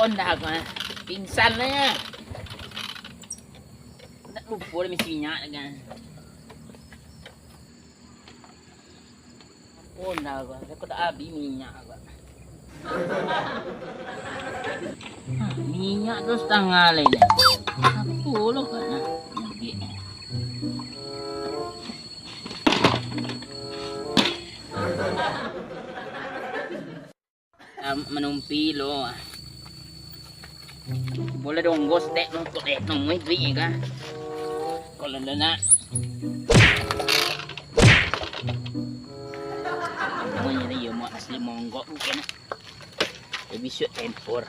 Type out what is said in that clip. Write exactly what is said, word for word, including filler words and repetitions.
Ndak, aku, ah. Pingsan lah, ya. Ndak lupo lah misi minyak kan. Oh, ndak, aku. Aku tak habis minyak, aku. Ah, minyak tu satangah lai, nah. Apo lo, kan, nah. Nyegek. Ah, manumpi lo. Boleh dong, gos, dek, nonton, dek, nemuin duit ni, kan? Kalau ndak nak. Pokoknya dia mau asli monggok, bukan? Dia bisa tempur.